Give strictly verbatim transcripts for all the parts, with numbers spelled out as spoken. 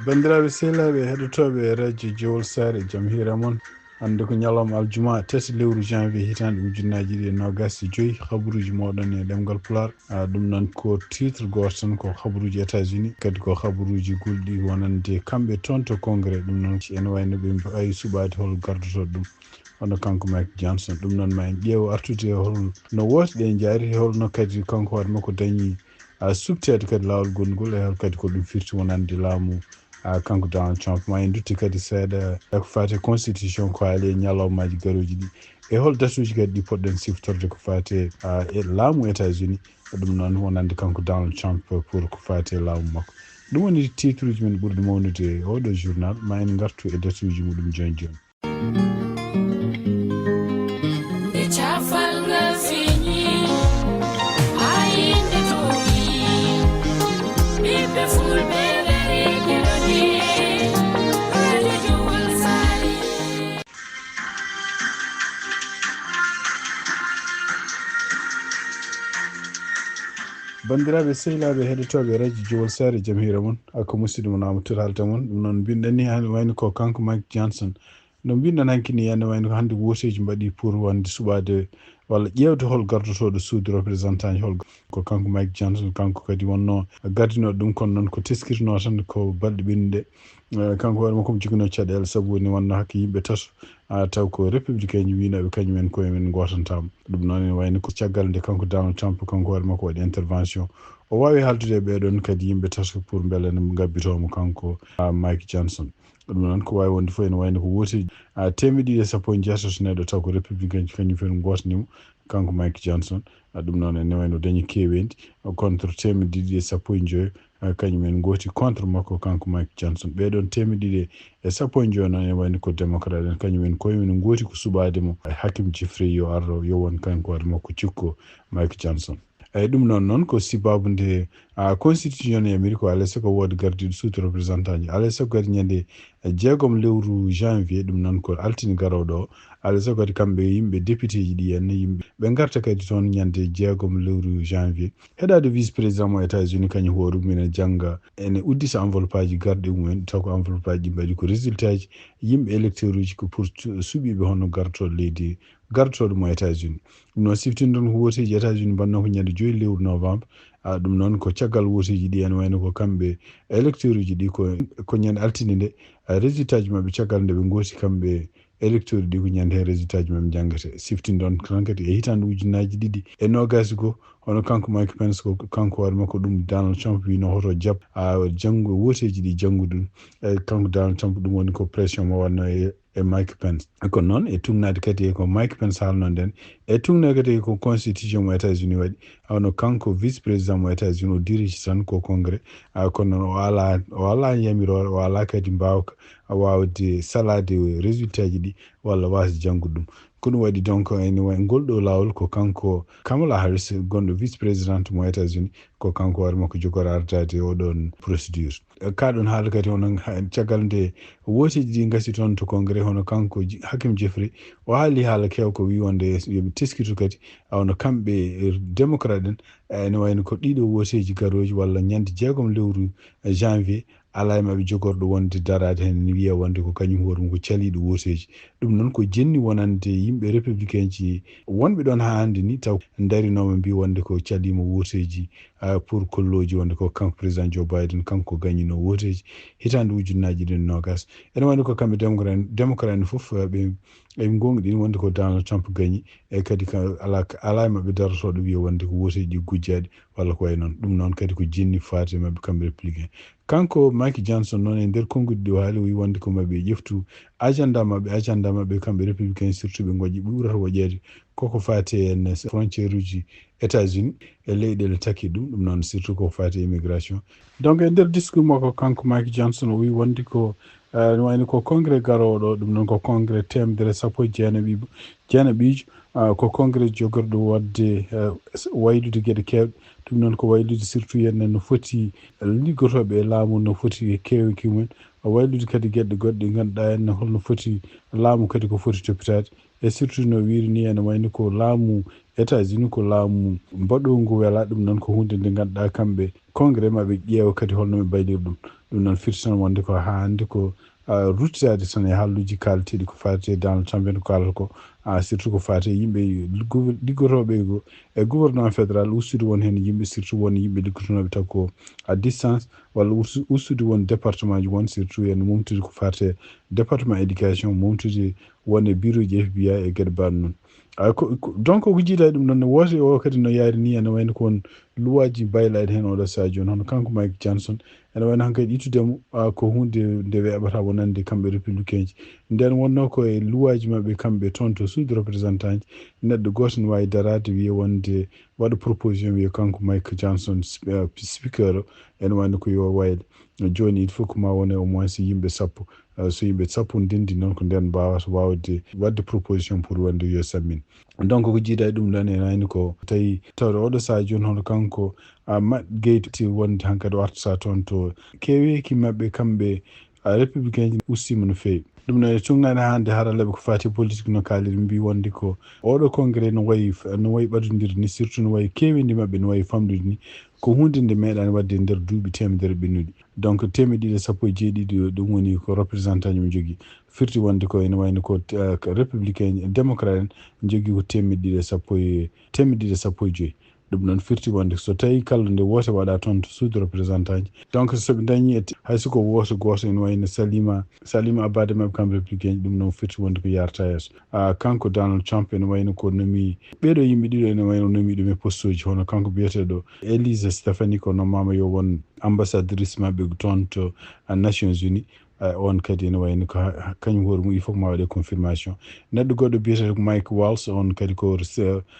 Banndiraaɓe sehilaaɓe heɗotooɓe radio Jowol Saare, jam hiira mon. Hannde ko ñalawma aljuma tati lewru janvier hitaande ujunnaaji ɗiɗi e noogaas e joy. Habaruuji mooɗon e ɗemngal Pulaar. Ah, ɗum noon ko titre gooto tan, ko habaruuji États-Unis, kadi ko habaruuji gulɗi wonande kamɓe toon to Congrès. Ɗum noon ene wayno ɓe mbaawi suɓaade hol gardotooɗo ɗum, hono kanko Mike Johnson. Ɗum noon ma en ƴeew artude hol no woote ɗe njaari, holno kadi kanko hoore makko dañi, ah, suɓteede kadi laawol gonngol, e hol kadi ko ɗum firti wonande laamu, ah, kanko Donald Trump. Ma en ndutte kadi seeɗa e ko faati e constitution ko haali e ñalawmaaji garooji ɗi, e hol datuuji kadi ɗi poɗɗen siftorde ko faati, ah, e laamu États-Unis. Ɗum noon wonande kanko Donald Trump pour ko faati e laamu makko. Ɗum woni titre uji men ɓurɗi mawnude e oɗo journal. Ma en ngartu e datuuji muɗum jooni jooni. Nde cafal ngal feeñi, haa yimɓe toowi, ɓiɓɓe fulɓe ngari keɗoɗe, radio Jowol Saare. Banndiraaɓe sehilaaɓe heɗotooɓe radio Jowol Saare, jam hiira mon, a ko musidɗo mon Amadou Touré haalta mon. Ɗum noon mbinɗen ni hannde wayno ko kanko Mike Johnson. No mbinɗen hanki ni, ene wayno ko hannde wooteeji mbaɗi pour wonde suɓaade walla ƴeewde hol gardotooɗo suudu représentant ji, hol ko kanko Mike Johnson, kanko kadi wonno gardinooɗo ɗum, kono noon ko teskirnoo tan ko balɗe ɓennuɗe. Eh, kanko hoore makko omo joginoo caɗeele, sabu woni wonno hakke yimɓe tato, ah, taw ko républicain ji wiinooɓe kañum en koye men gootantaama. Ɗum noon ene wayno ko caggal nde kanko Donald Trump, kanko hoore makko waɗi intervention. O waawi haaldude e ɓee ɗoon kadi yimɓe tato pour mbele no ngabbitoo mo kanko, ah, Mike Johnson. Ɗum noon ko waawi wonde fof ene wayno ko wooteeji, ah, teemedde ɗiɗi e sappo e jeetati neɗɗo taw ko républicain ji kañum fof ene ngootani mo kanko Mike Johnson. Ah, ɗum noon ene wayno dañi keeweendi contre teemedde ɗiɗi e sappo e joyo, ah, kañum en ngooti contre makko kanko Mike Johnson. Ɓee ɗoon teemedde ɗiɗi e sappo e joyo noon ene wayno ko démocrate en, kañum en koye mum ngooti ko suɓaade mo, eh, Hakeem Jeffrey yo arro, yo won kanko hoore makko cikko Mike Johnson. Eyi, ɗum noon, noon ko sababu nde, ah, constitution e Amérique, alaa e sago wooda gardiiɗo suudu représentant ji, alaa e sago kadi ñande jeegom lewru janvier, ɗum noon ko altine garooɗo o, alaa e sago kadi kamɓe yimɓe député ji ɗi en, yimɓe ɓe ngarta kadi toon ñande jeegom lewru janvier. Heɗaade vice président mo États-Unis kañum hoore mum ene jannga, ene uddita enveloppe aji garɗi mum en, taw ko enveloppe aji ɗi mbaɗi ko résultat ji yimɓe électeur uji ko pour su-, suɓiiɓe hono gartooɗo leydi gardotooɗo mo États-Unis. Ɗum noon siftinɗon ko wooteeji États-Unis mbaɗnoo ko ñande joyi lewru novembre. Ah, ɗum noon ko caggal wooteeji ɗi ene wayno ko kamɓe électeur uji ɗi ko, ko ñande altine nde, ah, résultat ji maɓɓe caggal nde ɓe ngooti kamɓe électeur ɗi ko ñande heen résultat ji maɓɓe njanngete. Siftinɗon tan kadi e hitaande ujunnaaji ɗiɗi e noogaas goo, hono kanko Mike Pence ko kanko hoore makko ɗum Donald Trump wiino hoto jaɓ, ah, janngo wooteeji ɗi janngo ɗum. E kanko Donald Trump ɗum woni ko pression mo waɗnoo e e Mike Pence. Kono noon, e tugnaade kadi e ko Mike Pence haalnoo ndeen, e tugnaade kadi e ko constitution mo États-Unis waɗi, hawno kanko vice président mo États-Unis, o dirige tan ko Congrès, ah, kono noon o alaa, o alaa yamiroore, o alaa kadi mbaawka waawde salaade résultat ji ɗi walla waasde janngude ɗum. Ko ɗum waɗi donc, ene wa-, ngol ɗoo laawol ko kanko Kamala Harris, gonɗo vice présidente mo États-Unis, ko kanko hoore makko jogora ardaade oɗoon procédure. Ka ɗon haala kadi hono ha-, caggal nde wooteeji ɗi ngasi toon to Congrès, hono kanko Ji-, Hakeem Jeffrey, o haali haala keew ko wii wonde yo ɓe teskitu kadi, a, hono kamɓe, eh, démocrate en, eh, ene wayno ko ɗiɗo wooteeji garooji walla ñande jeegom lewru, eh, janvier, alaa e maɓɓe jogorɗo wonde daraade heen, ne wiya wonde ko kañum hoore mum ko caliiɗo wooteeji. Ɗum noon ko jenni wonande yimɓe républicain ji wonɓe ɗoon haa hannde ni, taw ndarinooma mbi wonde ko caliima wooteeji, ah, pour kollooji wonde ko kanko président Joe Biden, kanko gañinoo wooteeji hitaande ujunnaaji ɗiɗi e noogaas. Ene wayno ko kamɓe démocrate, démocrate en fof, eh, ɓe, ɓe ngoonɗini wonde ko Donald Trump gañi, e kadi ka alaa, alaa e maɓɓe darotooɗo wiya wonde ko wooteeji ɗi gujjaaɗi walla ko wayi noon. Ɗum noon kadi ko jenni faati e maɓɓe kamɓe républicain. Kanko Mike Johnson noon e nder konnguɗi ɗi o haali, o wi wonde ko maɓɓe ƴeftu agenda maɓɓe, agenda maɓɓe kamɓe républicain surtout ɓe ngoƴi ɓurata woƴeede koko faati e frontière uji États-Unis e leyɗeele taki ɗum, ɗum noon surtout ko faati e immigration. Donc e nder discours makko kanko Mike Johnson o wi wonde ko Eh, no wayno ko congrès garooɗo, ɗum noon ko congrès teemedere sappo e jeenaɓi jeenaɓiijo. Ah, ko congrès jogorɗo waɗde, eh, s- waylude geɗe keewɗe. Ɗum noon ko waylude surtout yen no foti liggotooɓe e laamu, no foti e keewki mumen, waylude kadi geɗe goɗɗe ɗe ngannduɗaa en holno foti laamu kadi ko foti toppitaade. E surtout no wiiri ni ene wayno ko laamu États-Unis ko laamu mbaɗowngu wela. Ɗum noon ko huunde nde ngannduɗaa kamɓe congrès maɓɓe ƴeewa kadi holno ɓe mbayliri ɗum. Ɗum noon firti tan wonde ko haa hannde ko, ah, ruttitaade tan e haalluuji kaalteeɗi ko faati e Donald Trump en ko kaalata ko, ah, surtout ko faati e yimɓe gouver- liggotooɓe e go- e gouvernement fédéral, ustude won heen yimɓe, surtout won yimɓe liggotonooɓe taw ko à distance, walla ustu- ustude won département ji won, surtout en mumtude ko faati e département éducation, mumtude won e bureau ji F B I e geɗe mbaɗ noon. Ah, ko, ko- donc ko jiida e ɗum ɗon ne woote o kadi no yaari ni ene wayno ko won luwaaji mbaylaaɗi heen oɗo sahaa jooni, hono kanko Mike Johnson, ene wayno hankadi ittudemo, ah, ko huunde nde weeɓata wonande kamɓe républicain ji. Nden wonno ko e luwaaji maɓɓe kamɓe toon to suudu représentant ji, neɗɗo gooto ne waawi daraade wiya wonde waɗa proposition wiya kanko Mike Johnson sp- ah, speaker o, ene wayno ko yo wayde. Jooni il faut que ma wone au moins yimɓe sappo. Ah, so yimɓe sappo ndenndi noon ko nden mbawata wawde waɗde proposition pour wonde yo sammin. Donc ko jiida e ɗum ɗon ene wayno ko tawi tawde oɗo sahaa jooni hono kanko, ah, Matt Gaetz wonde hankadi o artata toon to keweeki maɓɓe kamɓe, ah, républicain ji ustima no feewi. Ɗum no e cuŋŋaani hannde haralleeɓe ko faati e politique no kaaliri mbi wonde ko oɗo congrès no wayi f- no wayi ɓadondirde ni, surtout no wayi keewindi maɓɓe no wayi famɗude ni, ko huunde nde meeɗaani waɗde e nder duuɓi teemedere ɓennuɗi. Donc teemedde ɗiɗi e sappo e jeeɗiɗi o, ɗum woni ko représentant ji mo jogii. Firti wonde ko ene wayno ko, eh, ko républicain, démocrate en jogii ko teemedde ɗiɗi e sappo e, teemedde ɗiɗi e sappo e joyi. Ɗum noon firti wonde so tawi kala nde woote waɗa toon to suudu représentant ji. Donc so ɓe dañi e te- hay soko woote gooto ene wayno Salima, Salima Abba de maɓɓe kam républicain ji, ɗum noon firti wonde ko yarata yeeso. Ah, kanko Donald Trump ene wayno ko nomi ɓeeɗo yimɓe ɗiɗo ene wayno nomi ɗum e poste uji, hono kanko biyeteeɗo Elise Stephanie ko nommaama yo won ambassadrice maɓɓe toon to, ah, Nations Unies. Ah, on kadi ene wayno ko ha- ha- kañum hoore mum il faut ko ma waɗe confirmation. Neɗɗo goɗɗo biyeteeɗo ko Mike Waltz, on kadi ko res-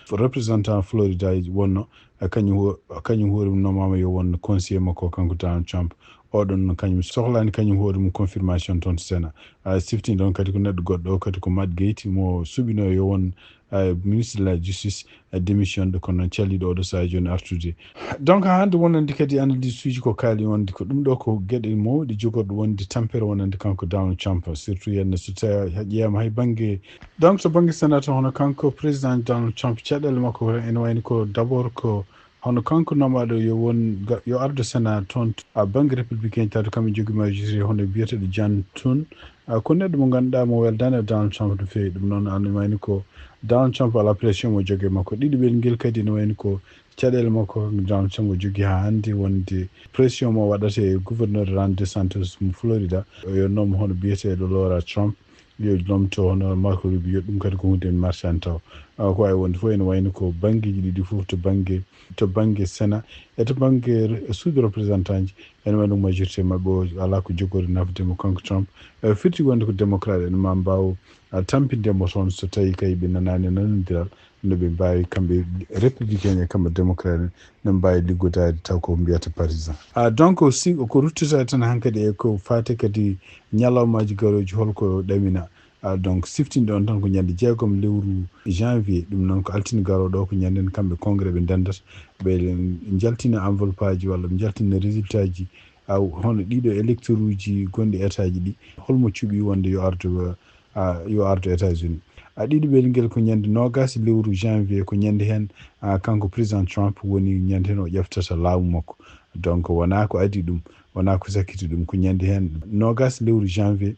représentant Florida wonno, ah, kañum ho- kañum hoore mum nommaama yo won conseiller makko kanko Donald Trump. Oɗon kañum sohlaani kañum hoore mum confirmation toon to Sénat. Ah, siftini ɗon kadi ko neɗɗo goɗɗo o kadi ko Matt Gaetz mo suɓinoo yo won, ah, ministre de la justice, ah, démission ɗo kono noon calliɗo oɗo sahaa jooni artude. Donc hannde wonande kadi analyse uji ko kaali wonde ko ɗum ɗo ko geɗe mawɗe jogorɗo wonde tampere wonande kanko Donald Trump, surtout yenne so tawi ƴeewama hay bannge. Donc to bannge Sénat to hono kanko président Donald Trump caɗeele makko ene wayno ko d'abord ko hono kanko nommaɗo yo won ga- yo ardo Sénat toon a bannge républicain tato kamɓe jogii majorité hono biyeteeɗo John Thune. Ah, ko neɗɗo mo ngannduɗaa mo weldaani e Donald Trump no feewi. Ɗum noon ene wayno ko Donald Trump ala pression mo jogee makko. Ɗiɗo ɓel ngel kadi ene wayno ko caɗeele makko Donald Trump o jogii haa hannde wonde pression mo waɗata e gouverneur Ron DeSantis mo Florida. Yo noom hono biyeteeɗo Laura Trump yo lomto hono Marco Rubio, ɗum kadi ko hunde marchand taw. Ah, ko wawi wonde fof ene wayno ko banngeeji ɗiɗi fof to bannge, to bannge Sénat e to bannge re- suudu représentant ji, ene wayno majorité maɓɓe o alaa ko jogori nafde mo kanko Trump. Eh, firti wonde ko démocrate en ma mbaaw, ah, tampinde mo toon so tawi kay ɓe nanaani nanondiral no ɓe mbaawi kamɓe républicain e kamɓe démocrate en no mbaawi liggodaade taw ko mbiyata partisan. Ah, donc si ko ruttata tan hankadi e ko faate kadi ñalawmaaji garooji holko ɗamina. Ah, donc siftinɗo on tan ko ñande jeegom lewru janvier, ɗum noon ko altine garooɗo o, ko ñande nde kamɓe congrès ɓe ndendata, ɓe njaltina enveloppe aji walla ɓe njaltina résultat ji, aw hono ɗiɗo électeur uji gonɗi état ji ɗi, holmo cuɓi wonde yo ardu, ah, yo ardu États-Unis. A ɗiɗo ɓel ngel ko ñande noogas lewru janvier, ko ñande heen, ah, kanko président Trump woni ñande heen o ƴeftata laamu makko. Donc wonaa ko adii ɗum, wonaa ko sakkiti ɗum, ko ñande heen noogas lewru janvier.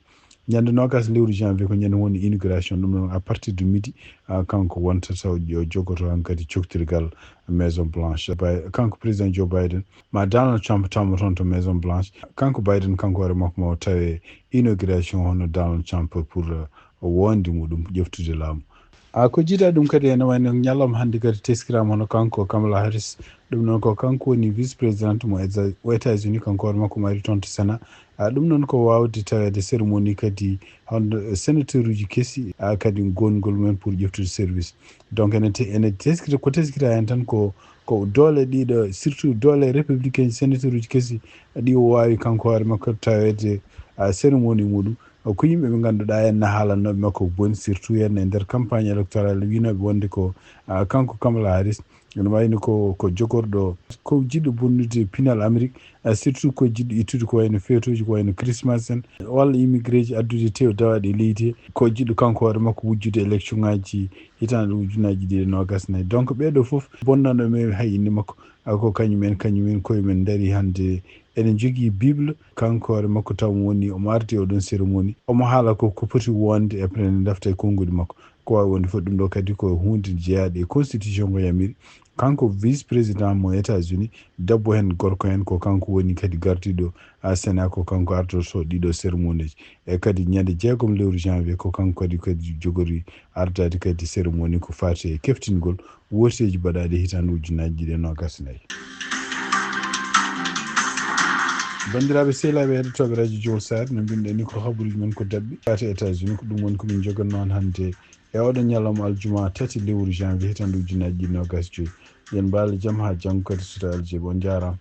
Ñande noogas lewru janvier ko ñande woni inauguration, ɗum noon à partir de midi, ah, kanko wontata o jogoto hankadi coktirgal Maison Blanche. Bay- kanko président Joe Biden ma Donald Trump tawmo toon to Maison Blanche. Kanko Biden kanko hoore makko ma o tawe inauguration hono Donald Trump pour, eh, wonde muɗum ƴeftude laamu. A ko jiida ɗum kadi ene wayno ñalawma hannde kadi teskiraama hono kanko Kamala Harris. Ɗum noon ko kanko woni vice président mo Eza- o États-Unis, kanko hoore makko mo ari toon to Sénat. A ɗum noon ko wawde taweede cérémonie kadi hono sénateur uji kesi, a kadi gongol mumen pour ƴeftude service. Donc ene te- ene teskita ko teskita heen tan ko ko doole ɗiɗo surtout doole républicain sénateur uji kesi ɗi o wawi kanko hoore makko taweede cérémonie muɗum. Ko yimɓe ɓe ngannduɗaa en na haalannooɓe makko boni, surtout en e nder campagne électorale, wiinooɓe wonde ko kanko Kamala Harris ene wayno ko ko jogorɗo, ko jiɗɗo bonnude pinal Amérique, surtout ko jiɗɗo ittude ko wayno feetooji, ko wayno Christmas en, walla immigré ji, addude tew dawaaɗi e leydi he. Ko jiɗɗo kanko hoore makko wujjude élection ngaji hitaande ujunnaaji ɗiɗi e noogas nayi. Donc ɓeeɗo fof bonnano men hay inde makko. Ko kañum en, kañum en koye men ndari hannde. Ene jogii Bible, kanko hoore makko taw mo woni omo ardi oɗon cérémonie. Omo haala ko ko poti wonde e pene ndafta e konnguɗi makko. Ko waawi wonde fof ɗum ɗo kadi ko huunde jeyaade e constitution ko yamiri. Kanko vice président mo États-Unis, debbo heen, gorko heen, ko kanko woni kadi gardiiɗo a Sénat, ko kanko artorto ɗiɗo cérémonie ji. E kadi ñande jeegom lewru janvier ko kanko kadi kadi jogori ardaade kadi cérémonie ko faati e keftingol wooteeji baɗaaɗi hitaande ujunnaaji ɗiɗi e noogas e nayi. Banndiraaɓe sehilaaɓe heɗotooɓe radio Jowol Saare, no mbinɗen ni ko habaruuji men ko daɓɓi faati e États-Unis, ko ɗum woni ko min jogannoo on hannde e oɗo ñalawma aljuma tati lewru janvier hitaande ujunnaaji ɗiɗi e noogas e joyi. Yen mbaale jam haa janngo kadi so tawi Aljeeɓe, on njaaraama.